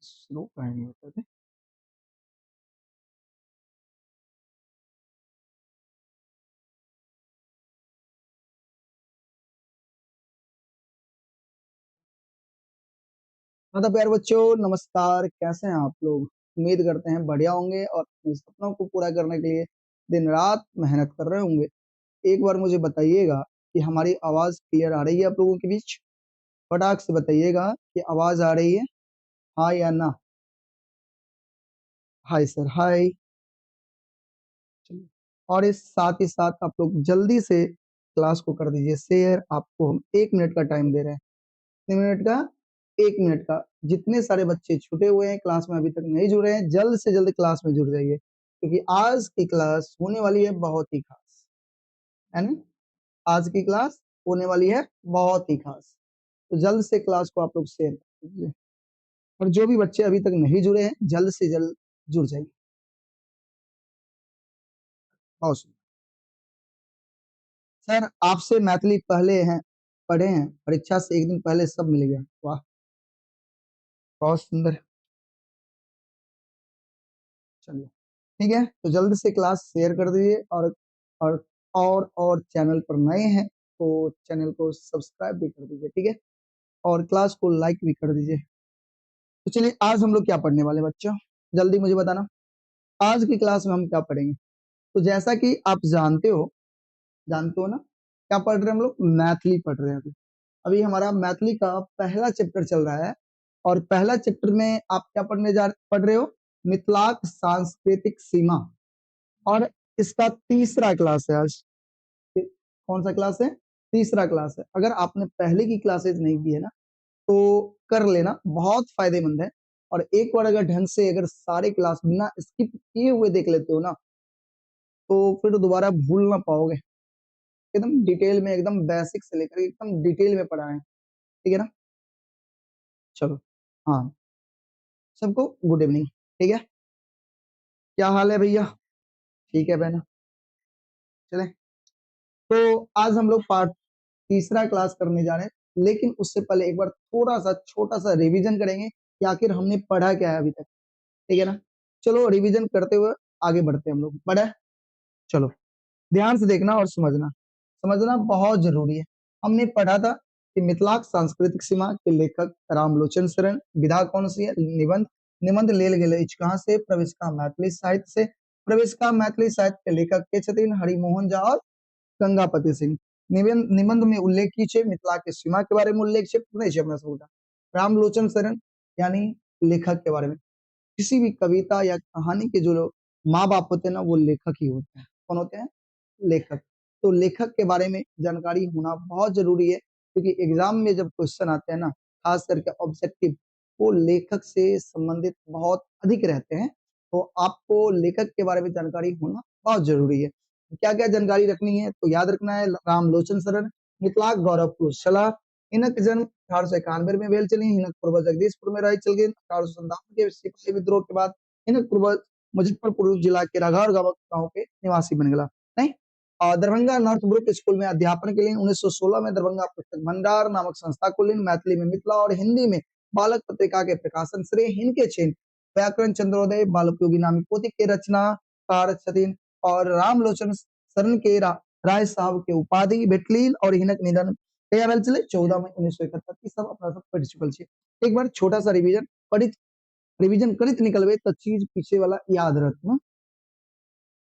Slow काहे नहीं होता थे। हाँ तो प्यारे बच्चों नमस्कार, कैसे हैं आप लोग? उम्मीद करते हैं बढ़िया होंगे और अपने सपनों को पूरा करने के लिए दिन रात मेहनत कर रहे होंगे। एक बार मुझे बताइएगा कि हमारी आवाज़ क्लियर आ रही है आप लोगों के बीच? फटाक से बताइएगा कि आवाज़ आ रही है, हाँ या ना? Hi sir, hi. चलिए, और इस साथ ही साथ आप लोग जल्दी से क्लास को कर दीजिए शेयर। आपको हम 1 मिनट का टाइम दे रहे हैं। कितने मिनट का? 1 मिनट का। जितने सारे बच्चे छूटे हुए हैं क्लास में, अभी तक नहीं जुड़े हैं, जल्द से जल्द क्लास में जुड़ जाइए, क्योंकि आज की क्लास होने वाली है बहुत ही खास, है ना? आज की क्लास होने वाली है बहुत ही खास, तो जल्द से क्लास को आप लोग शेयर कर दीजिए और जो भी बच्चे अभी तक नहीं जुड़े हैं जल्द से जल्द जुड़ जाइए। बहुत सुंदर। सर आपसे मैथिली पहले हैं, पढ़े हैं, परीक्षा से एक दिन पहले सब मिल गया। वाह, बहुत सुंदर। चलिए ठीक है, तो जल्द से क्लास शेयर कर दीजिए और चैनल पर नए हैं तो चैनल को सब्सक्राइब भी कर दीजिए, ठीक है, और क्लास को लाइक भी कर दीजिए। तो चलिए आज हम लोग क्या पढ़ने वाले हैं बच्चों, जल्दी मुझे बताना आज की क्लास में हम क्या पढ़ेंगे। तो जैसा कि आप जानते हो ना क्या पढ़ रहे हैं हम लोग? मैथिली पढ़ रहे हैं अभी। अभी हमारा मैथिली का पहला चैप्टर चल रहा है और पहला चैप्टर में आप क्या पढ़ रहे हो? मिथिलाक सांस्कृतिक सीमा, और इसका तीसरा क्लास है आज। कौन सा क्लास है? तीसरा क्लास है। अगर आपने पहले की क्लासेज नहीं की है ना तो कर लेना, बहुत फायदेमंद है। और एक बार अगर ढंग से अगर सारे क्लास बिना स्किप किए हुए देख लेते हो ना तो फिर दोबारा भूल ना पाओगे। एकदम डिटेल में, एकदम बेसिक से लेकर एकदम डिटेल में पढ़ा है, ठीक है ना? चलो, हाँ सबको गुड इवनिंग, ठीक है? क्या हाल है भैया? ठीक है बहना। चले, तो आज हम लोग पार्ट तीसरा क्लास करने जा रहे हैं, लेकिन उससे पहले एक बार थोड़ा सा छोटा सा रिवीजन करेंगे कि आखिर हमने पढ़ा क्या है अभी तक, ठीक है ना? चलो रिवीजन करते हुए आगे बढ़ते हैं हम लोग। पढ़ा, चलो ध्यान से देखना और समझना, समझना बहुत जरूरी है। हमने पढ़ा था कि मिथिलाक सांस्कृतिक सीमा के लेखक रामलोचन शरण, विधा कौन सी है? निबंध। निबंध लेल गेल अछि कहाँ से? प्रवेशिका मैथिली साहित्य से। प्रवेशिका मैथिली साहित्य के लेखक के छथिन? हरिमोहन झा और गंगापति सिंह। निबंध में उल्लेख की छे मिथिला के सीमा के बारे में उल्लेख छे, नहीं छे अपना सबटा। रामलोचन शरण यानी लेखक के बारे में। किसी भी कविता या कहानी के जो माँ बाप होते हैं ना वो लेखक ही होते हैं। कौन होते हैं? लेखक। तो लेखक के बारे में जानकारी होना बहुत जरूरी है, क्योंकि एग्जाम में जब क्वेश्चन आते हैं ना, खास करके ऑब्जेक्टिव, वो लेखक से संबंधित बहुत अधिक रहते हैं। तो आपको लेखक के बारे में जानकारी होना बहुत जरूरी है। क्या-क्या जानकारी रखनी है तो याद रखना है रामलोचन शरण मिथिलाक गौरव पुरुष छलाह। हिनक जन्म 1891 में भेल छलनि। हिनक पूर्वज जगदीशपुर में रहै छलखिन। 1857 के सिपाही विद्रोह के बाद हिनक पूर्वज मुजफ्फरपुर जिला के राघौर गांव के निवासी बन गेला। नहीं, और दरभंगा नॉर्थ ब्रुक स्कूल में अध्यापन के लिए 1916 में दरभंगा पुस्तक भंडार नामक संस्था खोलनि। मैथिली में मिथिला और हिंदी में बालक पत्रिका के प्रकाशन श्रेय हिनके छनि। व्याकरण चंद्रोदय बालोपयोगी नामी पोथी के रचनाकार छथिन और रामलोचन शरण के राय साहब के उपाधि भेटलिन और हिनक निधन कहिया भेल छलै? 14 मई 1971। ई सब अपना सब पढ़ि चुकल छी। एक बार छोटा सा रिवीजन पढ़ित, रिवीजन करैत निकलबै तऽ चीज पीछे वाला याद रहत ना,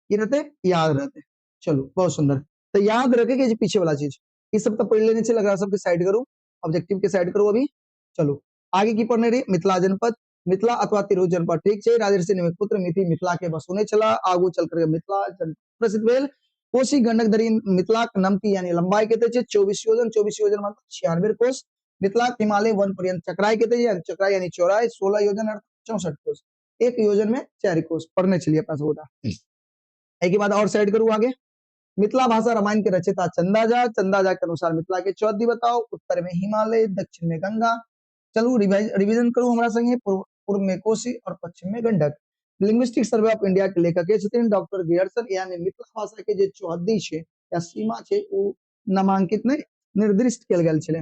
की रहते? याद रहते। चलो बहुत सुंदर। तो याद रखे के पीछे वाला चीज ई सब तो पढ़ लेने छै, लग रहा सबके साइड करू, ऑब्जेक्टिव के साइड करू। अभी चलो आगे की पढ़ने रही मिथिला जनपद, मिथिला अथवा तिरहुत जनपद, ठीक छै। राजर्षि निमिक पुत्र मिथि मिथिला के बसौने छलाह। आगू चल करके मिथिला जनपद प्रसिद्ध भेल। कोसी गंडक धरि मिथिलाक नमती यानी लंबाई कते छै? 24 योजन, 24 योजन मतलब 96 कोस। मिथिलाक हिमालय वन पर्यंत चक्राई कते छै? चक्राई यानी चौड़ाई 16 योजन अर्थात 64 कोस। एक योजन में 4 कोस पढ़ने छलिए अपना सब गोटा। एक के बाद और साइड करू आगे। मिथिला भाषा रामायण के रचयिता चंदा झा। चंदा झा के अनुसार मिथिला के चौहद्दी बताओ। उत्तर में हिमालय, दक्षिण में गंगा। चलू रिवीजन करू हमरा संगे। पूर्व में कोसी और पश्चिम में Gandak. Linguistic survey of India के लेखक के छथिन डॉक्टर ग्रियर्सन। यानी मिथिला भाषा के जे चौहद्दी छे या सीमा छे उ नामांकित नहीं निर्दिष्ट कयल गेल छलै।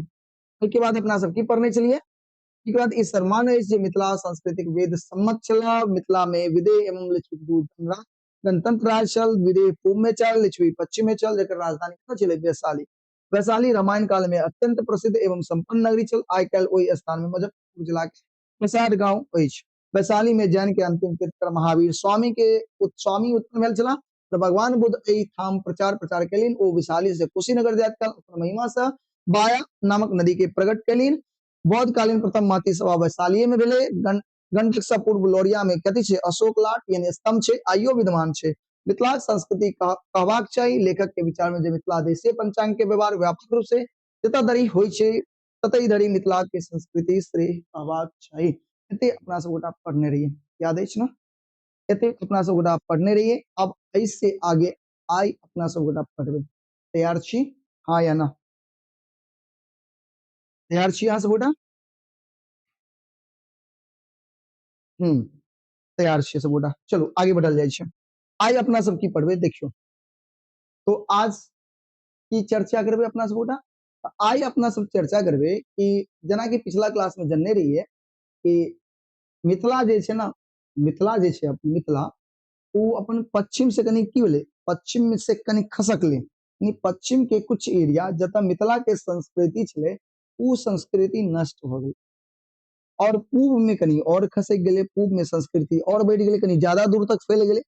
ओहिके बाद अपना सब की पढ़ने छलियै? ओहिके बाद ई सर्वमान्य अछि जे मिथिला सांस्कृतिक वेद सम्मत छल। मिथिला में विदेह एवं लिच्छवी गणतंत्र राज्य छल। विदेह पूर्व में छल, लिच्छवी पश्चिम में छल, जकर राजधानी कतऽ छलै? वैशाली। वैशाली रामायण काल में अत्यंत प्रसिद्ध एवं संपन्न नगरी छल। आइ काल्हि ओहि स्थान में मुजफ्फरपुर जिला के प्रसाद गांव अछि। वैशाली में जैन के अंतिम तीर्थकर महावीर स्वामी के स्वामी उत्पन्न भेल छलाह। तऽ भगवान बुद्ध एहि ठाम प्रचार प्रसार केलनि। ओ वैशाली से कुशीनगर जाइत काल अपन महिमा से बाया नामक नदी के प्रकट केलनि। बौद्धकालीन प्रथम मातृ सभा वैशालीये में भेलै। गंडक से पूर्व लौरिया में कथी छै? अशोक लाट यानी स्तंभ छै, आइयो विद्यमान छै। मिथिला संस्कृति कहबाक चाही। लेखक के विचार में जे मिथिला देशीय पंचांग के व्यवहार व्यापक रूप से जतऽ धरि होइ छै ततहि धरि मिथिला के संस्कृति श्रेय कहबाक चाही। एते अपना सब गोटा पढ़ने रहियै, याद अछि ने? एते अपना सब गोटा पढ़ने रहियै। अब एहिसे आगे आइ अपना सब गोटा पढ़बै। तैयार छी? हाँ या ना? तैयार छी अहाँ सब गोटा? तैयार छियै सब गोटा। चलू आगे बढ़ल जाइ छै। आइ अपना सब की पढ़बै देखियौ। तो आज की चर्चा करबै अपना सब गोटा? आइ अपना सब चर्चा करबै कि जेनाकि पिछला क्लास में जनने रहियै कि मिथिला जे छै ने, मिथिला जे छै मिथिला ओ अपन पश्चिम से कनि की भेलै, पश्चिम से कनि खसकलै। यानी पश्चिम के कुछ एरिया जतऽ मिथिला के संस्कृति छलै ओ संस्कृति नष्ट भऽ गेलै। और पूर्व में कनि और खसक गेलै, पूर्व में संस्कृति और बढ़ि गेलै, कनि ज्यादा दूर तक फैल गेलै।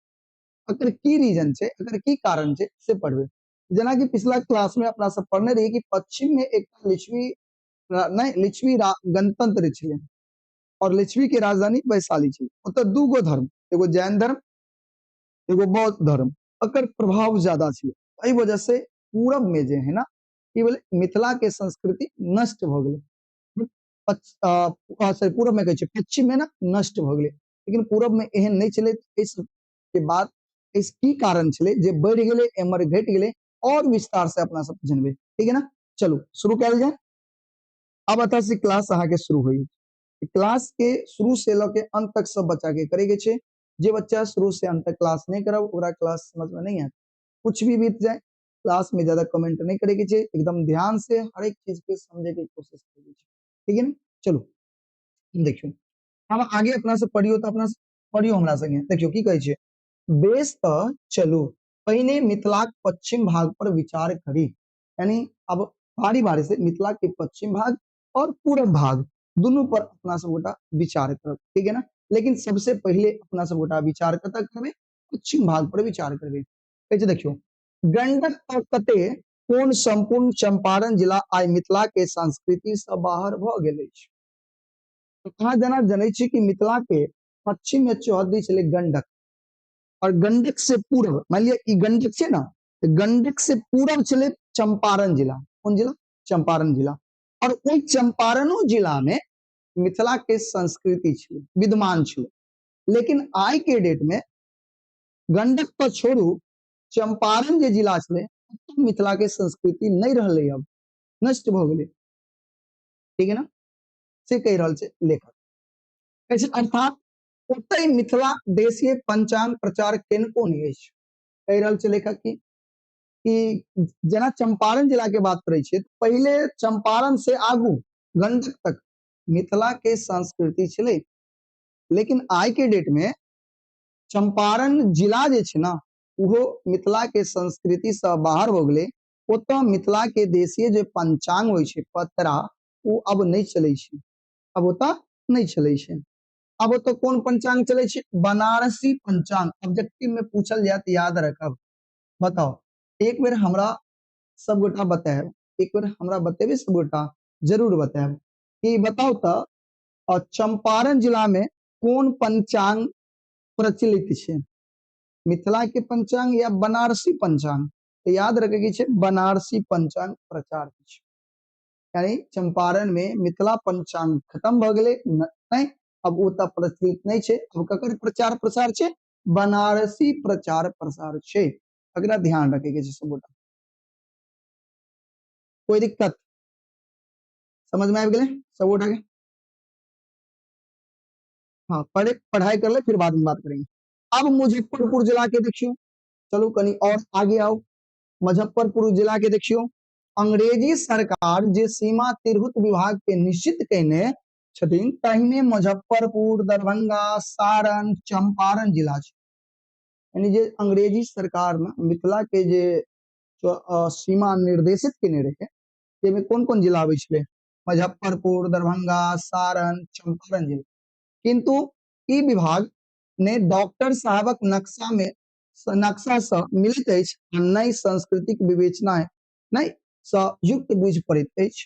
एकर की रीजन छै, एकर की कारण छै से पढ़बै। जेनाकि पिछला क्लास में अपना सब पढ़ने रहियै कि पश्चिम में एक लिच्छवी नहि लिच्छवी गणतंत्र छलै और लिच्छवी के राजधानी वैशाली छलै। ओतऽ दू गो धर्म, एगो जैन धर्म एगो बौद्ध धर्म, एकर प्रभाव ज्यादा छलै। एहि वजह से पूरब में जे है ना की भेलै, मिथिला के संस्कृति नष्ट भऽ गेलै। सॉरी पूरब में कहै छै, पश्चिम में ना नष्ट भऽ गेलै। लेकिन पूरब में एहन नहि छलै। एहि सब के बाद इस की कारण छलै जे बढ़ि गेलै एम्हर घटि गेलै, और विस्तार से अपना सब जनबै, ठीक है ना? चलू शुरू कयल जाय। अब एतऽ से क्लास अहाँके शुरू होई। क्लास के शुरू से लऽ के अंत तक सब बच्चा के करे के छै। जे बच्चा शुरू से अंत तक क्लास नहीं करब ओकरा क्लास समझ में नहीं आयत। कुछ भी बीत जाए क्लास में ज्यादा कमेंट नहीं करे के छै, एकदम ध्यान से हर एक चीज के समझे के कोशिश करे के छै, ठीक है ना? चलू देखियौ हम आगे अपना से पढ़ियो, तो अपना से पढ़ियो हमरा संगे। देखियौ की कहै छै, बेस तऽ चलू पहिने मिथिलाक पश्चिम भाग पर विचार करी। यानी अब बारी बारी से मिथिला के पश्चिम भाग और पूरब भाग दुनू पर अपना सब गोटा विचार करब, ठीक है ना? लेकिन सबसे पहिले अपना सब गोटा विचार कतऽ करबै? पश्चिम भाग पर विचार करबै। कहै छै देखियौ, गंडक तक कते कोन संपूर्ण चंपारण जिला आइ मिथिला के संस्कृति से बाहर भऽ गेल अछि। अहाँ जेना जनै छी कि मिथिला के पश्चिम में चौहद्दी छलै गंडक, और गंडक से पूर्व मान लिअ ई गंडक छै ना, तऽ गंडक से पूरब छलै चंपारण जिला। कोन जिला? चंपारण जिला। और ओहि चंपारणो जिला में मिथिला के संस्कृति छलै, विद्यमान छलै। लेकिन आइ के डेट में गंडक तऽ छोड़ू, चंपारण जे जिला छलै मिथिला के संस्कृति नहीं रहलै, अब नष्ट भऽ गेलै, ठीक है ना? से कहि रहल छै लेखक। कहै छै अर्थात ओतहि मिथिला देशीय पंचांग प्रचार केनको नहि अछि। कहि रहल छै लेखक की कि जेना चंपारण जिला के बात करै छियै, पहिले चंपारण से आगू गंडक तक मिथिला के संस्कृति छलै। लेकिन आइ के डेट में चंपारण जिला जे छै ना उहो मिथिला के संस्कृति से बाहर हो गेलै। ओतऽ मिथिला के देशीय जे पंचांग होइ छै पतरा, ओ अब नहि चलै छै, अब ओतऽ नहि चलै छै। अब ओतऽ कोन पंचांग चलै छै? बनारसी पंचांग। ऑब्जेक्टिव में पूछल जायत, याद रखब। बताओ एक बेर हमरा सब गोटा बतायब, एक बेर हमरा बतेबे सब गोटा जरूर बतायब कि बताओ तऽ चंपारण जिला में कोन पंचांग प्रचलित छै, मिथिला के पंचांग या बनारसी पंचांग? तो याद रखे के छै बनारसी पंचांग प्रचार छै। यानी चंपारण में मिथिला पंचांग खत्म भऽ गेलै, नहीं अब ओ तऽ प्रचलित नहीं छै। अब ककर प्रचार प्रसार छै? बनारसी प्रचार प्रसार छै। एकरा ध्यान रखे के छै सब गोटा। कोई दिक्कत समझ में आबि गेलै सब गोटा के? हाँ, पढ़े पढ़ाई कर ले फिर बाद में बात करेंगे। अब मुजफ्फरपुर जिला के देखियो, चलू कनी और आगे आओ, मुजफ्फरपुर जिला के देखियो। अंग्रेजी सरकार जे सीमा तिरहुत विभाग के निश्चित केने छथिन ताहिमे मुजफ्फरपुर, दरभंगा, सारण, चंपारण जिला छै। यानी जे अंग्रेजी सरकार में मिथिला के जे सीमा निर्देशित केने रहे ताहिमे कोन कोन जिला आबै छलै? मुजफ्फरपुर, दरभंगा, सारण, चंपारण जिला। किंतु ई विभाग ने डॉक्टर साहबक नक्शा में नक्शा से मिलैत अछि आ नहि सांस्कृतिक विवेचना नहि सँ युक्त बुझि पड़ैत अछि।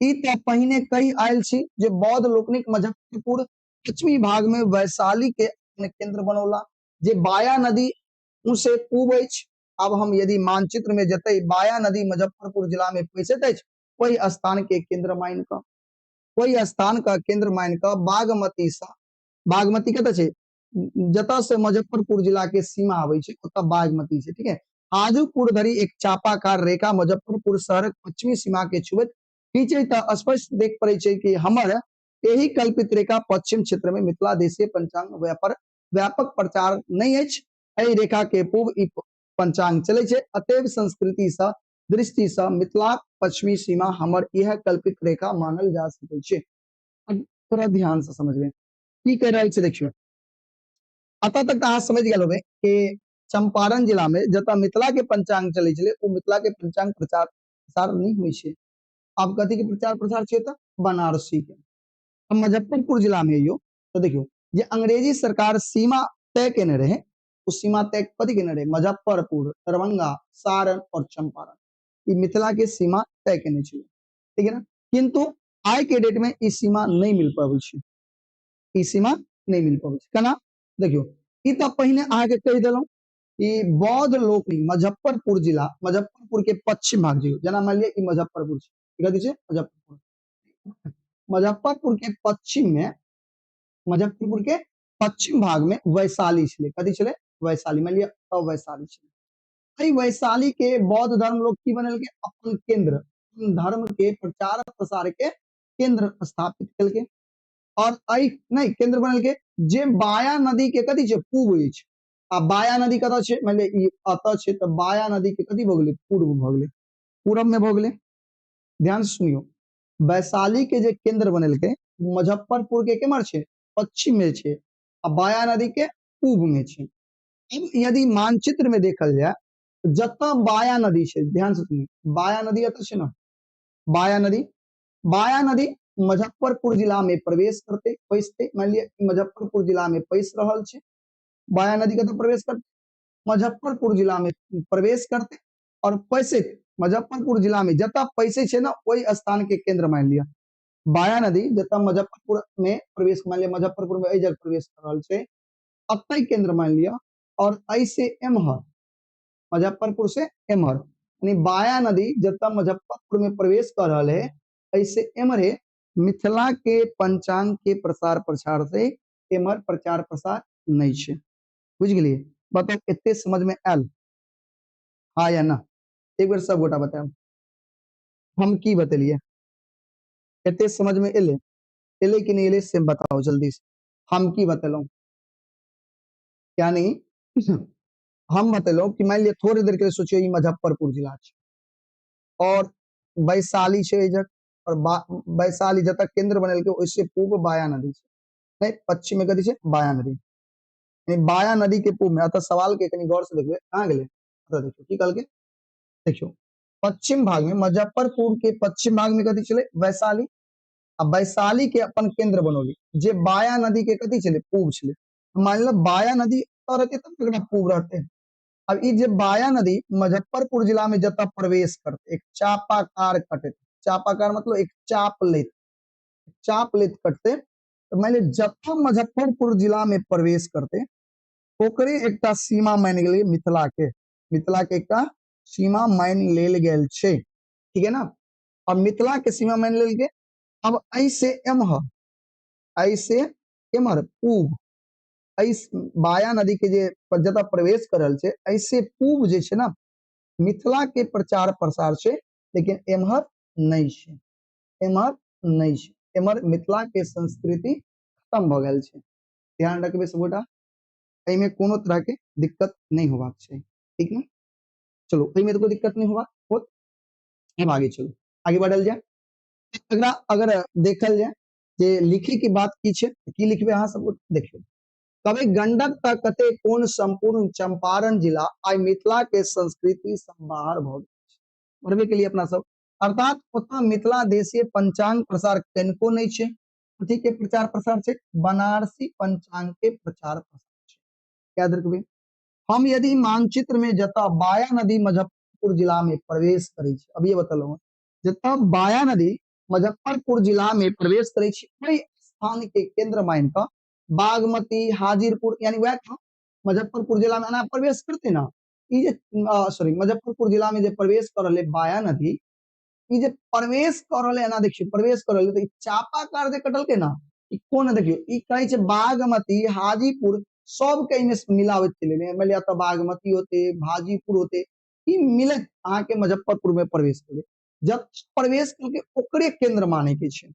ई तऽ पहिने कहि आयल छी जे बौद्ध लोकनिक मुजफ्फरपुर पश्चिमी भाग में वैशाली के अपने केंद्र बनौला, जे बाया नदी से पूब अछि। आब हम यदि मानचित्र में जतय बाया नदी मुजफ्फरपुर जिला में पैसैत अछि ओहि स्थान के केंद्र मान कऽ, ओहि स्थान का केंद्र मान कऽ बागमती सँ, बागमती कतऽ छै? जतऽ से मुजफ्फरपुर जिला के सीमा आबै छै ओतऽ बागमती छै, ठीक है। हाजूपुर धरि एक चापाकार रेखा मुजफ्फरपुर शहरक पश्चिमी सीमा के छुबैत खींचे तऽ स्पष्ट देख पड़ै छै कि हमर एहि कल्पित रेखा पश्चिम क्षेत्र में मिथिला देशीय पंचांग व्यापक प्रचार नहि अछि। एहि रेखा के पूर्व ई पंचांग चलै छै। अतएव संस्कृति सँ दृष्टि सँ मिथिला पश्चिमी सीमा हमर इएह कल्पित रेखा मानल जा सकै छै। थोड़ा ध्यान से समझबै की कहि रहल छै। देखियौ अतः तक अहाँ समझ गेल होबै कि चंपारण जिला में जतऽ मिथिला के पंचांग चलै छलै ओ मिथिला के पंचांग प्रचार प्रसार नहि होइ छै। आब कथी के प्रचार प्रसार छै तऽ बनारसी के। अब मुजफ्फरपुर जिला में अइयो तो देखियो जे अंग्रेजी सरकार सीमा तय केने रहे ओ सीमा तय कथी केने रहे? मुजफ्फरपुर, दरभंगा, सारण और चंपारण, ई मिथिला के सीमा तय केने छलै, ठीक है ना। किंतु आइ के डेट में ई सीमा नहीं मिल पाबै छै, ई सीमा नहीं मिल पाबै छै। केना? देखियो ई तऽ पहिने अहाँके कहि देलहुँ कि बौद्ध लोकनि मुजफ्फरपुर जिला, मुजफ्फरपुर के पश्चिम भाग जइयो, जेना मान लिअ ई मुजफ्फरपुर छै, कथी छै? मुजफ्फरपुर। मुजफ्फरपुर के पश्चिम में, मुजफ्फरपुर के पश्चिम भाग में वैशाली छलै, कथी छलै? वैशाली। मान लिअ तब वैशाली छलै। एहि वैशाली के बौद्ध धर्म लोग की बनेलकै? अपन केंद्र, धर्म के प्रचार प्रसार के केंद्र स्थापित केलकै। और एहि नहि केंद्र बनेलकै जे बाया नदी के कथी छै? पूब अछि। आ बाया नदी कतऽ छै? मान लिअ ई एतऽ छै तऽ बाया नदी के कथी भऽ गेलै? पूर्व भऽ गेलै, पूरब में भऽ गेलै। ध्यान से सुनियौ, वैशाली के जे केंद्र बनेलकै मुजफ्फरपुर के केम्हर छै? पश्चिम में छै आ बाया नदी के पूब में छै। अब यदि मानचित्र में देखल जाय जतऽ बाया नदी छै, ध्यान से सुनियौ, बाया नदी एतऽ छै ना, बाया नदी, बाया नदी मुजफ्फरपुर जिला में प्रवेश करते पैसते, मान लिअ मुजफ्फरपुर जिला में पैस रहल छै, बाया नदी कतऽ प्रवेश करते? मुजफ्फरपुर जिला में प्रवेश करते और पैसे मुजफ्फरपुर जिला में जतऽ पैसे छै ना ओहि स्थान के केंद्र मान लिअ बाया नदी जतऽ मुजफ्फरपुर में प्रवेश, मान लिअ मुजफ्फरपुर में एहि जगह प्रवेश कर रहल छै, अतै केंद्र मान लिअ और ऐसे एम्हर मुजफ्फरपुर से एम्हर, यानी बाया नदी जतऽ मुजफ्फरपुर में प्रवेश कर रहल है ऐसे एम्हरे मिथिला के पंचांग के प्रसार प्रसार से एम्हर प्रचार प्रसार नहीं छै। बुझ गेलियै? बताउ एते समझ में आयल हाँ या ना? एक बेर सब गोटा बतायब हम की बतेलियै, एते समझ में एले, एले कि नहीं एले से बताओ जल्दी से। हम की बतेलहुँ? यानी हम बतेलहुँ कि मान लिअ थोड़े देर के लिए सोचियो ई मुजफ्फरपुर जिला छै और वैशाली छै एहि जगह, और वैशाली जतऽ केंद्र बनेलकै ओहिसे पूर्व बाया नदी छै, नहीं पश्चिम में कथी छै? बाया नदी, यानी बाया नदी के पूर्व में। अतः सवाल के कनी गौर से देखबै, कहाँ गेलै? अतः देखियौ की कहलकै, देखियौ पश्चिम भाग में मुजफ्फरपुर के पश्चिम भाग में कथी छलै? वैशाली। आ वैशाली के अपन केंद्र बनौली जे बाया नदी के कथी छलै? पूब छलै। मान लो बाया नदी रहते तब एकरा पूब रहते। अब ई जे बाया नदी मुजफ्फरपुर जिला में जतऽ प्रवेश करते एक चापाकार कटते, चापाकार मतलब एक चाप लेत, चाप लेत कटते, तो मान लिअ जतऽ मुजफ्फरपुर जिला में प्रवेश करते ओकरे एकटा सीमा मानि गेलै मिथिला के, मिथिला के एकटा सीमा मानि लेल गेल छै, ठीक है ना। अब मिथिला के सीमा मानि लेल गेल। अब ऐसे एम्हर, ऐसे एम्हर पूब, एहि बाया नदी के जे जतऽ प्रवेश कर रहल छै ऐसे पूब जे छै ना मिथिला के प्रचार प्रसार छै, लेकिन एम्हर नहि छै, एम्हर नहि छै, एम्हर मिथिला के संस्कृति खत्म भऽ गेल छै। ध्यान रखबै सबगोटा, एहिमे कोनो तरह के दिक्कत नहि होबाक छै, ठीक ने। चलो एहिमे तऽ कोई दिक्कत नहि होबाक होत। अब आगे चलू, आगे बढ़ल जाए। एकरा अगर देखल जाए जे लिखे के बात की छै, की लिखबे अहाँ सब देखियौ। कभी गंडक तक कते कोन संपूर्ण चंपारण जिला आइ मिथिला के संस्कृति से बाहर भ गेल। पढ़बे के लिए अपना सब, अर्थात ओतऽ मिथिला देशीय पंचांग प्रसार कनिको नहीं छै। कथी के प्रचार प्रसार छै? बनारसी पंचांग के प्रचार प्रसार छै। याद रखबे, हम यदि मानचित्र में जतऽ बाया नदी मुजफ्फरपुर जिला में प्रवेश करै छै, अभी बतलहुँ, जतऽ बाया नदी मुजफ्फरपुर जिला में प्रवेश करै छै, ओहि स्थान के केंद्र मान कऽ बागमती, हाजीरपुर, यानी वएह ठाम मुजफ्फरपुर जिला में एना प्रवेश करते ना, ई जे सॉरी मुजफ्फरपुर जिला में जे प्रवेश कर रहलै बाया नदी, ई जे प्रवेश कर रहलै, एना देखियौ प्रवेश कर रहलै, तऽ ई चापाकार जे कटलकै ना, ई कोन देखियौ, ई कहै छै बागमती, हाजीपुर, सबके एहिमे मिलाबैत चलि एलै। मानि लिअ एतऽ बागमती होते, हाजीपुर होते, ई मिलैत अहाँके मुजफ्फरपुर में प्रवेश केलै। जब प्रवेश केलकै ओकरे केंद्र माने के छै,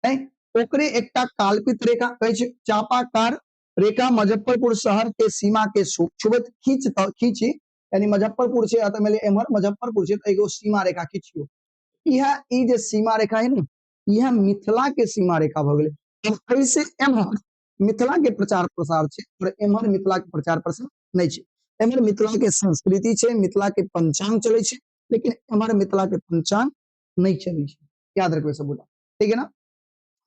नहि ओकरे एकटा काल्पित रेखा कहै छै चापाकार रेखा मुजफ्फरपुर शहर के सीमा के छुबैत खींच खींची, यानी मुजफ्फरपुर छै, अतः मानि लिअ एम्हर मुजफ्फरपुर छै तऽ एगो सीमा रेखा खींचियौ। इएह ई जे सीमा रेखा है ने, इएह मिथिला के सीमा रेखा भऽ गेलै। एहिसे एम्हर मिथिला के प्रचार प्रसार छै और एम्हर मिथिला के प्रचार प्रसार नहीं छै। एम्हर मिथिला के संस्कृति छै, मिथिला के पंचांग चलै छै, लेकिन एम्हर मिथिला के पंचांग नहीं चलै छै। याद रखबै सब गोटा, ठीक है ना?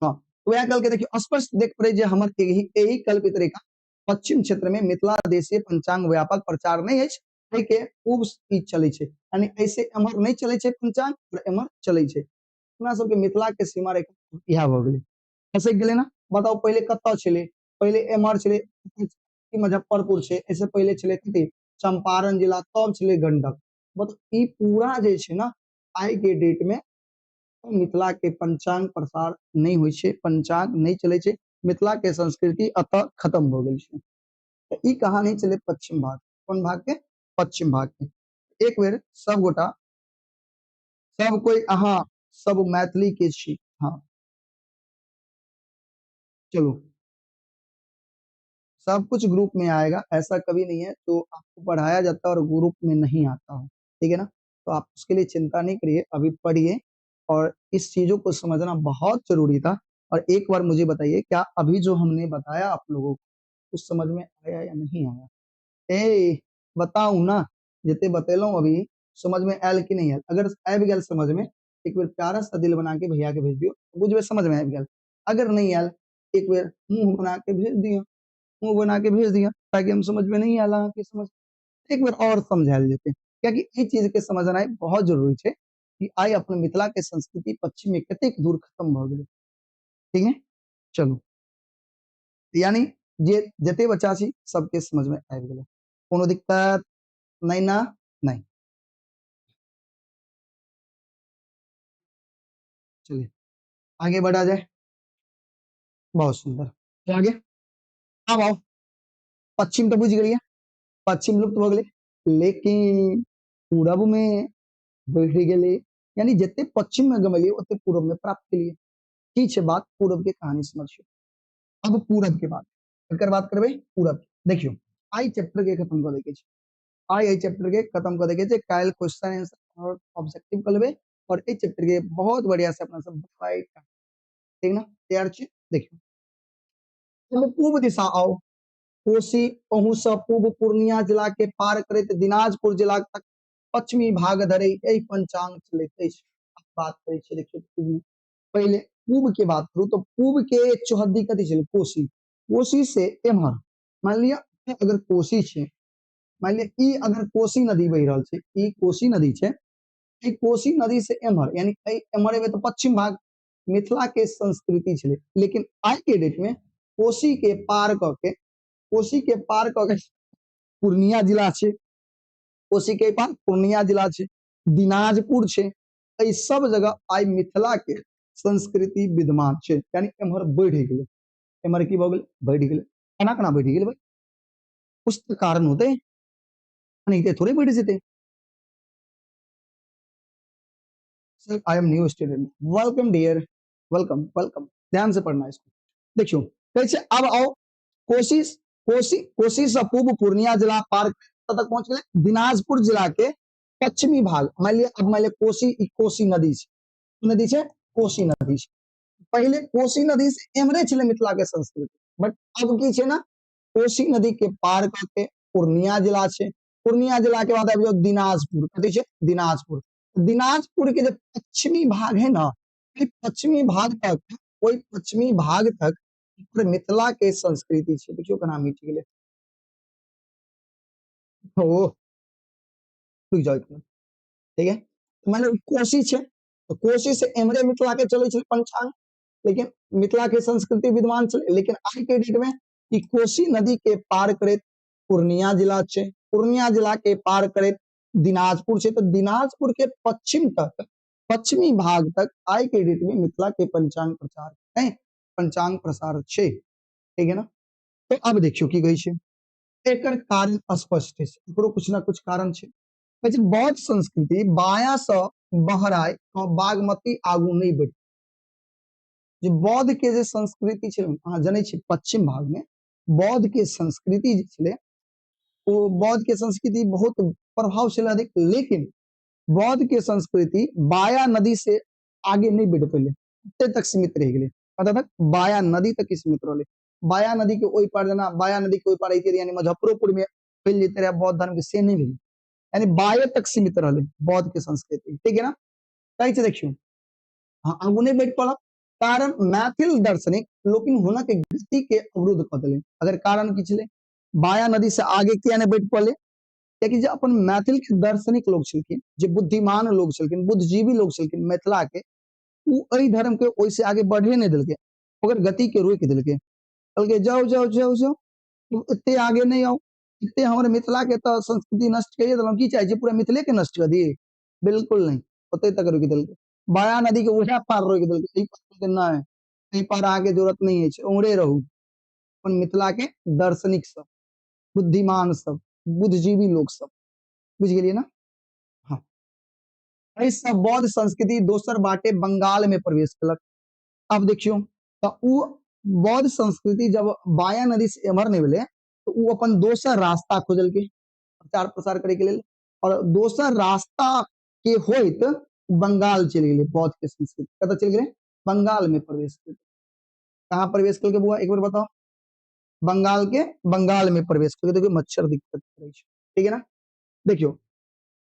हाँ, तो वह कल के देखियो स्पष्ट देख पड़े जे हमर एही कल्पित रेखा पश्चिम क्षेत्र में मिथिला देशीय पंचांग व्यापक प्रचार नहीं अछि, एहि के पूब ई चलै छै, यानी ऐसे एम्हर नहीं चलै छै पंचांग और एम्हर चलै छै। अपना सबके मिथिला के सीमा रेखा इएह भऽ गेलै। फसैक गेलै ना? बताउ पहिले कतऽ छलै? पहिले एम्हर छलै मुजफ्फरपुर छै, एहिसँ पहिले छलै कथी चंपारण जिला, तब छलै गंडक। मतलब ई पूरा जे छै ना आइ के डेट में मिथिला के पंचांग प्रसार नहीं होइ छै, पंचांग नहीं चलै छै, मिथिला के संस्कृति अतः खत्म भऽ गेल छै। तऽ ई कहानी छलै पश्चिम भाग, कोन भाग के? पश्चिम भाग के। एक बेर सब गोटा सब कोई अहाँ सब मैथिली के छी, हाँ चलो सब कुछ ग्रुप में आएगा, ऐसा कभी नहीं है तो आपको पढ़ाया जाता है और ग्रुप में नहीं आता हो, ठीक है ना? तो आप उसके लिए चिंता नहीं करिए, अभी पढ़िए और इस चीजों को समझना बहुत जरूरी था। और एक बार मुझे बताइए, क्या अभी जो हमने बताया आप लोगों को कुछ समझ में आया या नहीं आया? ए बताऊ ना, जितने बतेलूं अभी समझ में आयल कि नहीं आयल? अगर आबि गेल समझ में, एक बेर प्यारा सा दिल बना के भैया के भेज दियो, बुझबे समझ में आबि गेल। अगर नहीं आयल, एक बेर मुंह बना के भेज दियो, मुंह बना के भेज दियो, ताकि हम समझ में नहीं आयल अहाँके समझ। एक बेर और समझायल जेतै, कियाकि ई चीज के समझनाइ बहुत जरूरी छै कि आइ अपन मिथिला के संस्कृति पश्चिम में कतेक दूर खत्म भऽ गेलै, ठीक है? चलू, यानी जे जते बच्चा छी सबके समझ में आबि गेलै, कोनो दिक्कत नहीं ना? नहीं। चलिए आगे बढ़ा जाए। बहुत सुंदर। तो आगे अब आओ, पश्चिम तो बुझ गेलियै, पश्चिम लुप्त भऽ गेलै, लेकिन पूरब में बढ़ि गेलै, यानी जते पश्चिम में गमेलियै ओते पूरब में प्राप्त केलियै। की छै बात? पूरब के कहानी समझियौ। अब पूरब के बात, एकर बात करबै पूरब। देखियौ आई चैप्टर के खत्म कऽ दैके छै, आई एहि चैप्टर के खत्म कऽ दैके छै, काल्हि क्वेश्चन आंसर और ऑब्जेक्टिव कऽ लेबै और एहि चैप्टर के बहुत बढ़िया से अपना सब ठीक ना? तैयार छी? देखियौ पूब दिशा आओ, कोसी अहू से पूब पूर्णिया जिला के पार करैत दिनाजपुर जिला तक पश्चिमी भाग धरि एहि पंचांग चलैत अछि। बात करै छी देखियौ पूब, पहिले पूब के बात करू तो पूब के चौहद्दी कथी छलै? कोसी। कोसी से एम्हर मान लिअ अगर कोसी छै, मान लिअ ई अगर कोसी नदी बहि रहल छै, ई कोसी नदी छै, ई कोसी नदी से एम्हर यानी एम्हर एबै तऽ पश्चिम भाग मिथिला के संस्कृति छलै। लेकिन आइ के डेट में कोसी के पार कऽ के, कोसी के पार कऽ के पूर्णिया जिला छै, कोसी के पार पूर्णिया जिला छै, दिनाजपुर छै, एहि सब जगह आइ मिथिला के संस्कृति विद्यमान छै। यानी एम्हर बढ़ि गेलै, एम्हर की भऽ गेलै? बढ़ि गेलै। केना केना बढ़ि गेलै भाई? कुछ तऽ कारण होतै, एनाहिते थोड़े बढ़ि जेतै। Sir, I am new student. Welcome dear, welcome, welcome. ध्यान से पढ़ना इसको। देखियो कैसे अब आओ, कोसी, कोसी, कोसी से पूर्व पूर्णिया जिला पार तक पहुंच गए, दिनाजपुर जिला के पश्चिमी भाग, मान लिअ अब मान लिअ कोसी, ई कोसी नदी छै, नदी छै कोसी नदी छै। पहिले कोसी नदी से एमरे छलै मिथिला के संस्कृति, बट अब की छै ना, कोसी नदी के पार करके पूर्णिया जिला छै, पूर्णिया जिला के बाद आबि जाउ दिनाजपुर, कथी छै दिनाजपुर। दिनाजपुर के जे पश्चिमी भाग है ना, पश्चिमी भाग तक, ओहि पश्चिमी भाग तक मिथिला के संस्कृति छै। देखियौ केना मिट गेलै, ओ रुकि जाउ एक मिनट, ठीक है। माने कोसी छै, तो कोसी से एमरे मिथिला के चलै छै पंचांग, लेकिन मिथिला के संस्कृति विद्यमान छलै। लेकिन आई के डेट में ई कोसी नदी के पार करैत पूर्णिया जिला छै, पूर्णिया जिला के पार करैत दिनाजपुर छै, तो दिनाजपुर के पश्चिम तक, पश्चिमी भाग तक आई के डेट में मिथिला के पंचांग प्रचार नहीं, पंचांग प्रसार छै, ठीक है ना। तो अब देखियो की कहै छै, एकर कारण स्पष्ट है, एकरो कुछ ना कुछ कारण छै। कहै छै बौद्ध संस्कृति बाया से बहराय तो बागमती आगू नहीं बढ़। जे बौद्ध के जे संस्कृति छै, अहाँ जनै छी पश्चिम भाग में बौद्ध के संस्कृति जे छलै, ओ बौद्ध के संस्कृति बहुत प्रभाव छलै अधिक, लेकिन बौद्ध के संस्कृति बाया नदी से आगे नहीं बढ़ पेलै, ओते तक सीमित रहि गेलै। कतऽ तक? बाया नदी तक ही सीमित रहलै। बाया नदी के ओहि पार, जेना बाया नदी के ओहि पार रहितै यानी मुजफ्फरोपुर में फैल जैते रहे बौद्ध धर्म के, से नहीं भेलै, यानी बाये तक सीमित रहलै बौद्ध के संस्कृति, ठीक है ना। कहै छै देखियौ, हाँ आगू नहीं बढ़ि पड़ल, कारण मैथिल दार्शनिक लोकिन हुनक गति के अवरुद्ध कऽ देलनि। अगर कारण की छलै, बाया नदी से आगे किया नहीं बढ़ि पड़लै, कियाकि जे अपन मैथिल के दार्शनिक लोग छलखिन, जे बुद्धिमान लोग छलखिन, बुद्धिजीवी लोग छलखिन मिथिला के, उ एहि धर्म के ओहिसे आगे बढ़े नहीं देलकै, ओकर गति के रोकि देलकै। कहलकै जाउ जाउ जाउ जाउ, एते आगे नहीं आउ, एते हमर मिथिला के तऽ संस्कृति नष्ट करिए देलहुँ, की चाहै छी पूरा मिथिले के नष्ट कऽ दी? बिल्कुल नहीं, ओते तक रोकि देलकै। बाया नदी के उएह पार रोकि देलकै, एहि पार नहि, एहि पार अहाँके जरूरत नहीं अछि, उम्हरे रहू। अपन मिथिला के दार्शनिक सब, बुद्धिमान सब, बुद्धिजीवी लोग सब, बुझि गेलियै ना। हाँ, एहि सब बौद्ध संस्कृति दोसर बाटे बंगाल में प्रवेश केलक। अब देखियौ तऽ उ बौद्ध संस्कृति जब बाया नदी से एम्हर नहीं भेलै तो उ अपन दोसर रास्ता खोजलकै प्रचार प्रसार करे के लेल, और दोसर रास्ता के होइत बंगाल चलि गेलै। बौद्ध के संस्कृति कतऽ चलि गेलै? बंगाल में प्रवेश केलकै। कहाँ प्रवेश केलकै बौआ एक बेर बताओ? बंगाल के, बंगाल में प्रवेश केलकै। देखियौ मच्छर दिक्कत करै छै, ठीक है ना। देखियौ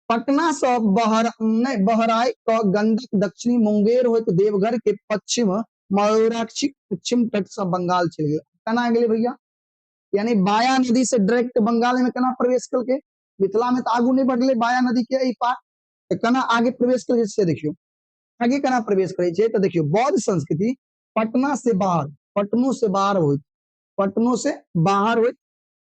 पटना से बहर नहीं बहराई क गंडक दक्षिणी मुंगेर होइत देवघर के पश्चिम मयूराक्षी पश्चिम तट से बंगाल चलि गेलै। केना गेलै भैया? यानी बाया नदी से डायरेक्ट बंगाल में केना प्रवेश केलकै? मिथिला में तो आगू नहीं बढ़ले बाया नदी के एहि पार, तो केना आगे प्रवेश केलकै से देखियौ। आगे केना प्रवेश करै छै तऽ देखियौ बौद्ध संस्कृति पटना से बाहर, पटनो से बाहर होइत, पटनो से बाहर होइत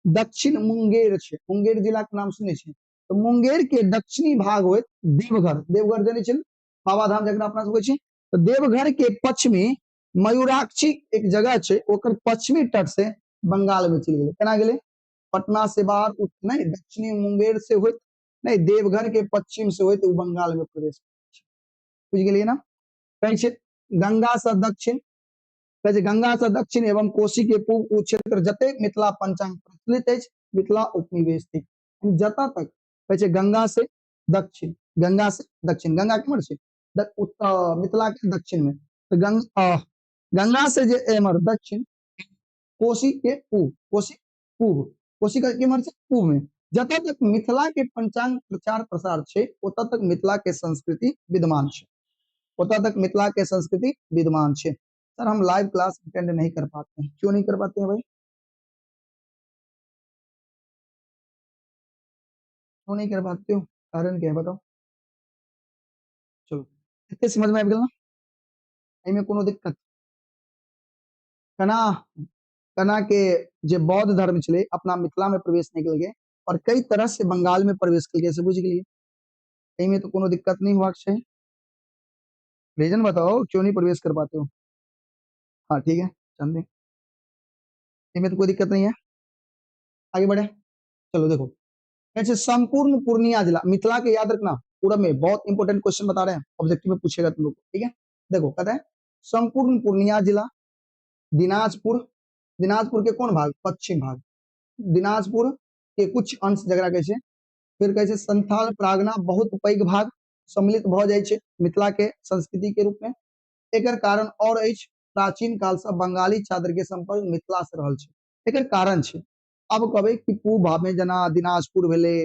दक्षिण मुंगेर छै, मुंगेर जिला के नाम सुनै छियै, तऽ मुंगेर के दक्षिणी भाग होइत देवघर, देवघर जनै छियै ने, बाबा धाम जकरा अपना सब कहै छी, तऽ देवघर के पश्चिमी मयूराक्षी एक जगह छै, ओकर पश्चिमी तट से बंगाल में चलि गेलै। केना गेलै? पटना से बाहर नहीं, दक्षिणी मुंगेर से होइत नहीं, देवघर के पश्चिम से होइत उ बंगाल में प्रवेश। बुझि गेलियै ना। कहै छै गंगा से दक्षिण, कहै छै गंगा से दक्षिण एवं कोसी के पूर्व उ क्षेत्र जते मिथिला पंचांग प्रचलित अछि मिथिला उपनिवेश थिक। जतऽ तक कहै छै गंगा से दक्षिण, गंगा से दक्षिण, गंगा केम्हर छै? मिथिला के दक्षिण में, तऽ गंगा से जे एम्हर दक्षिण, कोसी के पूब, कोसी पूब, कोसी के केम्हर छै? पूब में। जतऽ तक मिथिला के पंचांग प्रचार प्रसार छै ओतऽ तक मिथिला के संस्कृति विद्यमान छै, ओतऽ तक मिथिला के संस्कृति विद्यमान छै। सर हम लाइव क्लास अटेंड नहीं कर पाते हैं, क्यों नहीं कर पाते हैं भाई? क्यों नहीं कर पाते हो? कारण क्या है बताओ? चलो एते समझ में आबि गेल ना, एहिमे कोनो दिक्कत? कना कना के जे बौद्ध धर्म छलै अपना मिथिला में प्रवेश नहीं केलकै और कई तरह से बंगाल में प्रवेश केलकै, से बुझि गेलियै। एहिमे तो कोनो दिक्कत नहीं होबाक छै। रीजन बताओ क्यों नहीं प्रवेश कर पाते हो? हाँ ठीक है चंदे, इसमें तो कोई दिक्कत नहीं है, आगे बढ़े। चलो देखो ऐसे संपूर्ण पूर्णिया जिला, मिथिला के याद रखना पूरा में बहुत इंपॉर्टेंट क्वेश्चन बता रहे हैं, ऑब्जेक्टिव में पूछेगा तुम लोग को, ठीक है। देखो कहते हैं संपूर्ण पूर्णिया जिला, दिनाजपुर, दिनाजपुर के कौन भाग? पश्चिम भाग, दिनाजपुर के कुछ अंश जकरा कहै छै फिर कहै छै संथाल प्रागना बहुत पैघ भाग सम्मिलित भऽ जाइ छै मिथिला के संस्कृति के रूप में। एकर कारण और अछि प्राचीन काल से बंगाली छात्र के संपर्क मिथिला से रहल छै। एकर कारण छै, अब कहबै कि पूब भाग में जेना दिनाजपुर भेलै,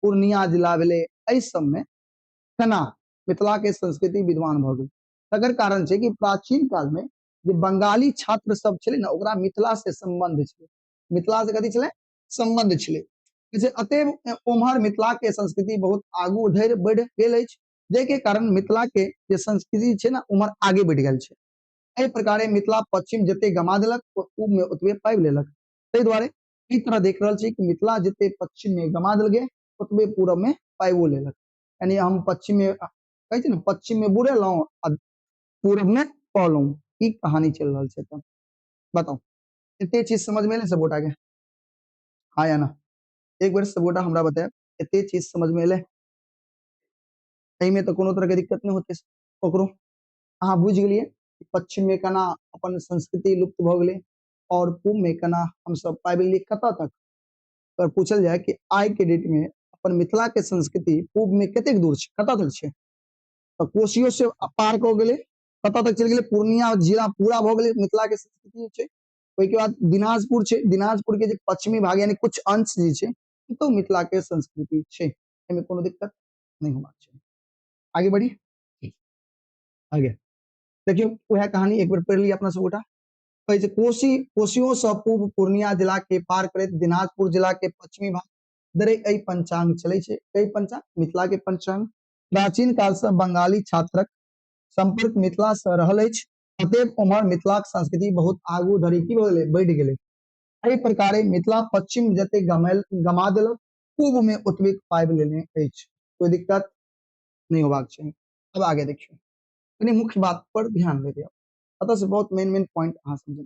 पूर्णिया जिला भेलै, एहि सब में केना मिथिला के संस्कृति विद्वान भऽ गेल। तकर कारण छै कि प्राचीन काल में जे बंगाली छात्र सब छलै ने, ओकरा मिथिला से संबंध छलै। मिथिला से कथी छलै? संबंध छलै। अतएव ओम्हर मिथिला के संस्कृति बहुत आगू धरि बढ़ि गेल अछि, जाहिके कारण मिथिला के जे संस्कृति छै ने उम्हर आगे बढ़ि गेल छै। एहि प्रकारे मिथिला पश्चिम जते गमा देलक पूब में ओतबे पाबि लेलक। ताहि दुआरे ई तरह देख रहल छी कि मिथिला जते पश्चिम में गमा देल गेल ओतबे पूरब में पाबिओ लेलक। यानी हम पश्चिम में कहै छै ने, पश्चिम में बुड़ेलहुँ आ पूरब में पौलहुँ, ई कहानी चलि रहल छै। तऽ बताउ एते चीज समझ में एलै सब गोटा के? हाँ या ना? एक बेर सब गोटा हमरा बतायब एते चीज समझ में एलै? एहिमे तऽ कोनो तरह के दिक्कत नहि होतै ककरो। अहाँ बुझि गेलियै पश्चिम में केना अपन संस्कृति लुप्त भऽ गेलै और पूब में केना हमसब पाबि लेलियै कतऽ तक। अगर पूछल जाय कि आइ के डेट में अपन मिथिला के संस्कृति पूब में कतेक दूर छै, कतऽ तक छै, तऽ कोसियो से पार कऽ गेलै, कतऽ तक चलि गेलै, पूर्णिया जिला पूरा भऽ गेलै मिथिला के संस्कृति छै। ओहिके बाद दिनाजपुर छै, दिनाजपुर के जे पश्चिमी भाग यानी कुछ अंश जे छै तो मिथिला के संस्कृति छै, एहिमे कोनो दिक्कत नहीं होबाक चाही। आगे बढ़ी, आगे देखियौ वएह कहानी एक बेर पढ़ि लिअ अपना सब गोटा। कहै छै कोसी, कोसियो से पूब पूर्णिया जिला के पार करैत दिनाजपुर जिला के पश्चिमी भाग धरि एहि पंचांग चलै छै। एहि पंचांग मिथिला के पंचांग प्राचीन काल से बंगाली छात्रक संपर्क मिथिला से रहल अछि, अतएव उम्हर मिथिलाक संस्कृति बहुत आगू धरि की भऽ गेलै, बढ़ि गेलै। एहि प्रकारे मिथिला पश्चिम जते गमा देलक पूब में ओतबे पाबि लेने अछि। कोई दिक्कत नहीं होबाक चाही। अब आगे देखियौ, कनि मुख्य बात पर ध्यान दे दियौ, अतः से बहुत मेन मेन पॉइंट अहाँ समझ,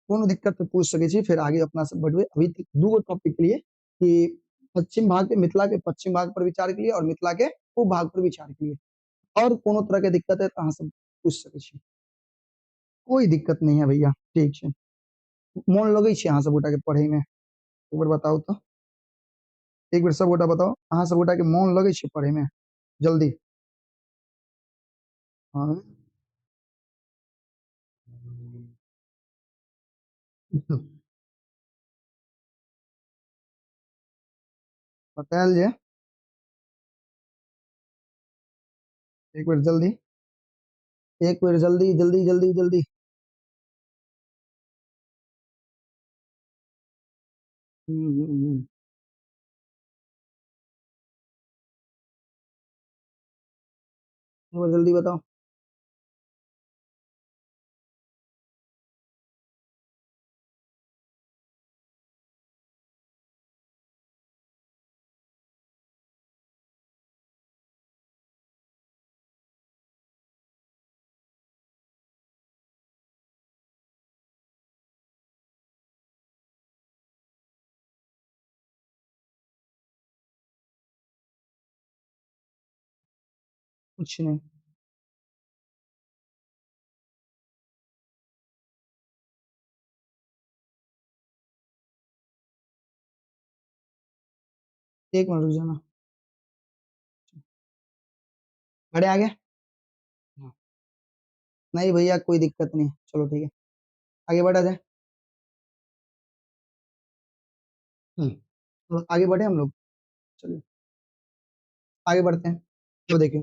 कोनो दिक्कत तो पूछ सकै छी। फिर आगे अपना सब बढ़बै। अभी तक दू गो टॉपिक के लिए कि पश्चिम भाग के, मिथिला के पश्चिम भाग पर विचार के लिए और मिथिला के पूब भाग पर विचार के लिए। और कोनो तरह के दिक्कत है तो अहाँ सब पूछ सकै छी, कोई दिक्कत नहीं है भैया। ठीक छै, मोन लगै छै अहाँ सब गोटा के पढ़े में? एक बेर बताउ तो, एक बेर सब गोटा बताउ अहाँ सब गोटा के मोन लगै छै पढ़े में? जल्दी। हाँ बतायल जे एक बेर जल्दी, एक बेर जल्दी जल्दी जल्दी जल्दी। एक बार जल्दी बताओ। कुछ नहीं। एक मिनट रुक जाना, बड़े आगे। हाँ। नहीं भैया कोई दिक्कत नहीं, चलो ठीक है आगे बढ़ा जाए। तो आगे बढ़े हम लोग, चलिए आगे बढ़ते हैं। तो देखियो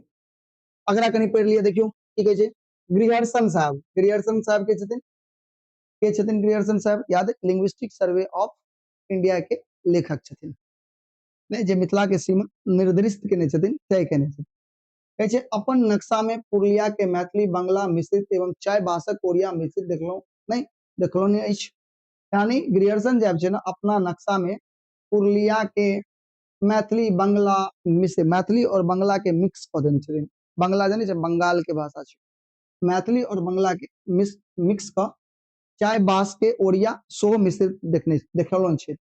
अगला कहीं पढ़ लिया, देखियो की कहै छै ग्रियर्सन साहब। ग्रियर्सन साहब के छथिन, के छथिन ग्रियर्सन साहब? याद है लिंग्विस्टिक सर्वे ऑफ इंडिया के लेखक छथिन, नहीं जे मिथिला के सीमा निर्दिष्ट केने छथिन, तय केने छथिन। कहै छै अपन नक्शा में पुरलिया के मैथिली बंगला मिश्रित एवं चाय बासक ओरिया मिश्रित देखलहुँ नहीं, देखलहुँ नहीं अछि। यानी ग्रियर्सन जे छै ना अपना नक्शा में पुरलिया के मैथिली बंगला मिश्रित, मैथिली और बंगला के मिक्स कऽ देने छथिन। बंगला जानै छै बंगाल के भाषा छै, मैथिली और बंगला के मिक्स कऽ चाय बास के ओरिया सेहो मिश्रित देखलहुँ छै।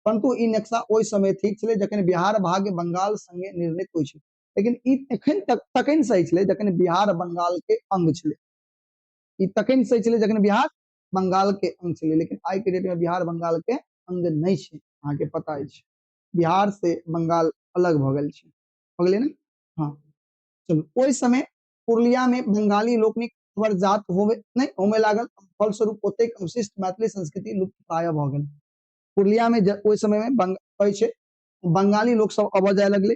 परंतु ई नक्शा ओहि समय ठीक छलै जखन बिहार भाग्य बंगाल संगे निर्णीत होइ छै, लेकिन ई तखन तक तखन सही छलै जखन बिहार बंगाल के अंग छलै। ई तखन सही छलै जखन बिहार बंगाल के अंग छलै, लेकिन आइ के डेट में बिहार बंगाल के अंग नहीं छै। अहाँके पता अछि, बिहार से बंगाल अलग भऽ गेल छै, भऽ गेलै ने? हाँ चलू, ओहि समय पूर्णिया में बंगाली लोकनिक जात होवे नहीं होमे लागल, फलस्वरूप ओतेक अवशिष्ट मैथिली संस्कृति लुप्त प्राय भऽ गेल। पूर्णिया में ओहि समय में कहै छै बंगाली लोक सब अबऽ जाय लगले,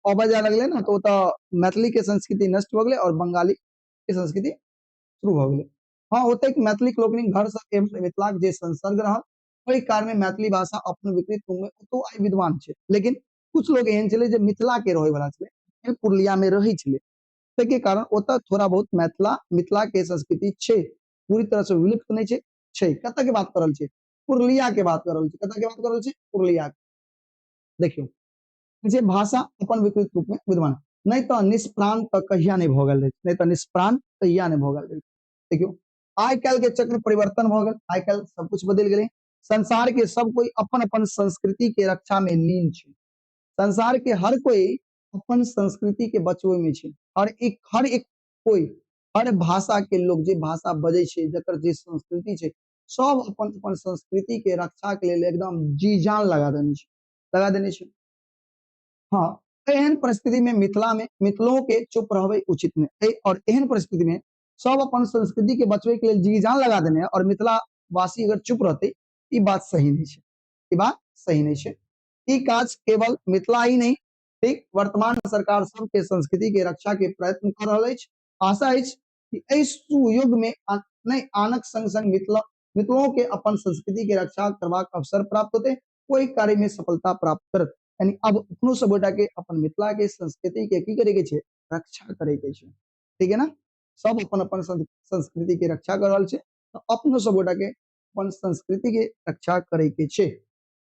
अबऽ जाय लगले ना, तो ओतऽ मैथिली के संस्कृति नष्ट भऽ गेलै और बंगाली के संस्कृति शुरू भऽ गेलै। हाँ, ओतेक मैथिली लोकनिक घर से मिथिलाक जे संसर्ग रहल ओहि कारण में मैथिली भाषा अपन विकृत रूप में ओतौ आइ विद्वान छै। लेकिन कुछ लोग एहन छलै जे मिथिला के रहै वाला छलै, पूर्णिया में रहै छलै, ताहिके कारण ओतऽ थोड़ा बहुत मिथिला के संस्कृति छै, पूरी तरह से विलुप्त नहीं छै, छै। कतऽ के बात कर रहल छै? पूर्णिया के बात कर रहल छै। कतऽ के बात कर रहल छै? पूर्णिया के। देखियौ जे भाषा अपन विकृत रूप में विद्यमान, नहीं तो निष्प्राण तऽ कहिया नहीं भऽ गेल रहै, नहीं तो निष्प्राण कहिया नहीं भऽ गेल रहै। देखियौ आइ काल्हि के चक्र परिवर्तन भऽ गेल, आइ काल्हि सब कुछ बदलि गेलै। संसार के सब कोई अपन अपन संस्कृति के रक्षा में लीन छै, संसार के हर कोई अपन संस्कृति के बचबै में छै। हर एक कोई, हर भाषा के लोग जे भाषा बजै छै, जकर जे संस्कृति छै, सब अपन अपन संस्कृति के रक्षा के लेल एकदम जी जान लगा देने छै, लगा देने छै। हाँ, एहन परिस्थिति में मिथिला में मिथिलो के चुप रहबै उचित नहीं, और एहन परिस्थिति में सब अपन संस्कृति के बचबै के लेल जी जान लगा देने और मिथिला वासी अगर चुप रहते, ई बात सही नहीं छै, ई बात सही नहीं छै। ई काज केवल मिथिला ही नहीं, ठीक, वर्तमान सरकार सबके संस्कृति के रक्षा के प्रयत्न कर रहल अछि। आशा अछि कि एहि सुयोग में नहीं आनक संग संग मिथिलों के अपन संस्कृति के रक्षा करबाक अवसर प्राप्त होते, ओहि कार्य में सफलता प्राप्त करत। यानी अब अपनो सब गोटा के अपन मिथिला के संस्कृति के की करे के छै? रक्षा करे के छै, ठीक है ना? सब अपन अपन संस्कृति के रक्षा कर रहल छै, तो अपनो सब गोटा के अपन संस्कृति के रक्षा करे के छै।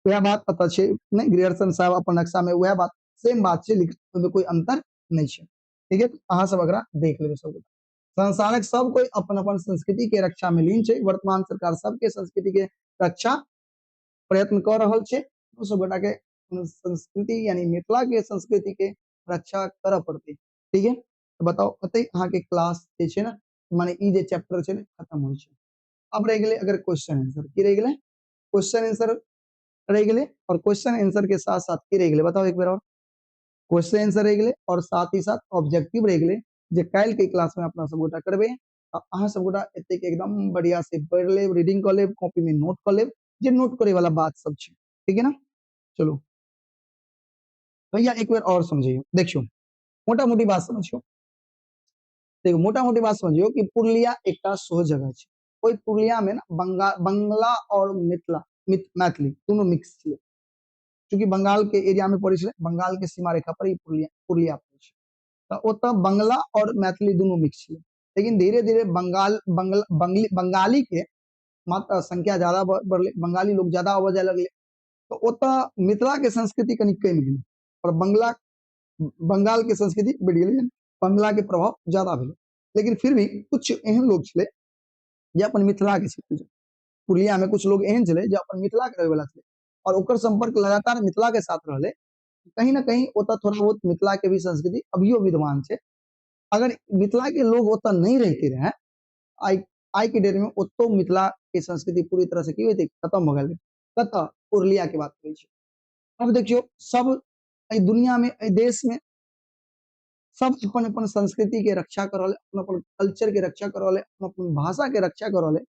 वएह बात पता छै नहीं, ग्रियर्सन साहब अपन नक्शा में वएह बात सेम बात छै, लेकिन ओहिमे कोई अंतर नहीं छै, ठीक है? अहाँ सब एकरा देख लेबै सब गोटा। संसारक सब कोई अपन अपन संस्कृति के रक्षा में लीन छै, वर्तमान सरकार सबके संस्कृति के रक्षा प्रयत्न कर रहल छै। ओ सब गोटा के संस्कृति यानी मिथिला के संस्कृति के रक्षा करऽ पड़तै, ठीक है? तो बताओ कतै अहाँ के क्लास जे छै ना, माने ई जे चैप्टर छै ना खत्म होइ छै। अब रहि गेलै अगर क्वेश्चन आंसर, की रहि गेलै? क्वेश्चन आंसर रहि गेलै, और क्वेश्चन आंसर के साथ साथ की रहि गेलै बताओ एक बेर और? क्वेश्चन आंसर रहि गेलै और साथ ही साथ ऑब्जेक्टिव रहि गेलै, जे काल्हि के क्लास में अपना सब गोटा करबै। अहाँ सब गोटा एतेक एकदम बढ़िया से पढ़ि लेब, रीडिंग कऽ लेब, कॉपी में नोट कऽ लेब, जे नोट करे वाला बात सब छै, ठीक है ना? चलो भैया एक बेर और समझियो, देखियो मोटा मोटी बात समझियो। देखो मोटा मोटी बात समझियो कि पूर्णिया एकटा सेहो जगह छै, ओहि पूर्णिया में ना बंगला और मिथिला, मैथिली दोनों मिक्स छलै। चूंकि बंगाल के एरिया में पड़ै छलै, बंगाल के सीमा रेखा पर ई पूर्णिया पड़ै छै, तऽ ओतऽ बंगला और मैथिली दोनों मिक्स छलै। लेकिन धीरे धीरे बंगाली के मात्रा संख्या ज्यादा बढ़लै, बंगाली लोग ज्यादा आबऽ जाय लगलै, तऽ ओतऽ मिथिला के संस्कृति कनि कमि गेलै और बंगाल के संस्कृति बढ़ि गेलै, बंगला के प्रभाव ज्यादा भेलै। लेकिन फिर भी कुछ एहन लोग छलै जे अपन मिथिला के छलै, पूर्णिया में कुछ लोग एहन छलै जे अपन मिथिला के रहै वाला छलै और ओकर संपर्क लगातार मिथिला के साथ रहलै। कहीं ना कहीं ओतऽ थोड़ा बहुत मिथिला के भी संस्कृति अभियो विद्यमान छै। अगर मिथिला के लोग ओतऽ नहीं रहते रहे, आइ के डेट में ओतौ मिथिला के संस्कृति पूरी तरह से की होइतै, खत्म भऽ गेल। कतऽ? पूर्णिया के बात करै छी। अब देखियौ सब एहि दुनिया में, एहि देश में सब अपन अपन संस्कृति के रक्षा कर रहल है, अपन अपन कल्चर के रक्षा कर रहल है, अपन अपन भाषा के रक्षा कर रहल है।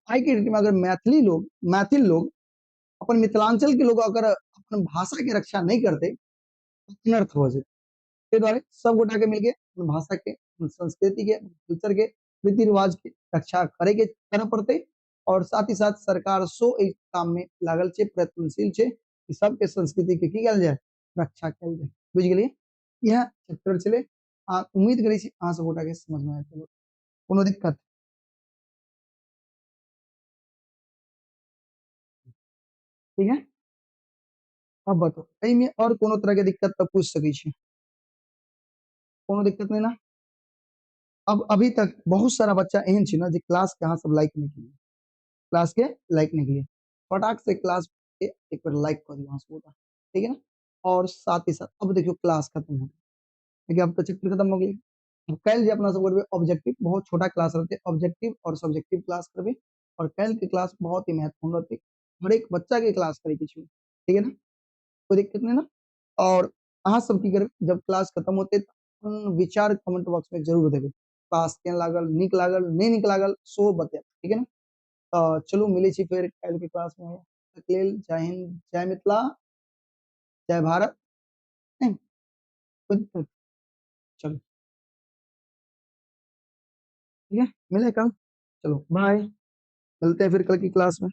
आइ के डेट में अगर मैथिल लोग अपन मिथिलांचल के लोग अगर अपन भाषा के रक्षा नहीं करते तो अनर्थ हो जाए। ताहि दुआरे सब गोटा के मिलके अपन भाषा के, अपन संस्कृति के, अपन कल्चर के, रीति रिवाज के रक्षा करे के करऽ पड़तै। और साथ ही साथ सरकार सो एहि काम में लागल छै, प्रयत्नशील छै कि सबके संस्कृति के की कयल जाय, रक्षा कयल जाय। बुझि गेलियै? इएह चैप्टर छलै। आ उम्मीद करै छी अहाँ सब गोटा के समझ में आबि गेल। कोनो दिक्कत? ठीक है, अब बताओ एहिमे और कोनो तरह के दिक्कत तऽ पूछि सकै छी, कोनो दिक्कत नहीं ना? अब अभी तक बहुत सारा बच्चा एहन छै ना जे क्लास के अहाँ सब लाइक नहीं केलिए, क्लास के लाइक नहीं केलिए, फटाक से क्लास के एक बार लाइक कऽ दियौ अहाँ सब गोटा, ठीक है ना? और साथ ही साथ अब देखियौ क्लास खत्म हो गेल, देखियौ अब तऽ चैप्टर खत्म हो गेलै। अब काल्हि जे अपना सब करबै ऑब्जेक्टिव, बहुत छोटा क्लास रहतै, ऑब्जेक्टिव और सब्जेक्टिव क्लास करबै। और काल्हि के क्लास बहुत ही महत्वपूर्ण रहतै, हरेक बच्चा के क्लास करे के छै। ठीक है ना, कोई दिक्कत नहीं ना। और अहाँ सब की करबै, जब क्लास खत्म होते अपन विचार कमेंट बॉक्स में जरूर देबै, क्लास केहन लागल, नीक लागल, नहीं नीक लागल सेहो बतेब, ठीक है ना। तो चलू मिलै छी फेर काल्हि के क्लास में, तक लेल जय हिंद, जय मिथिला, जय भारत। नहीं, चलो ठीक है, मिले कल, चलो बाय, मिलते हैं फिर कल की क्लास में।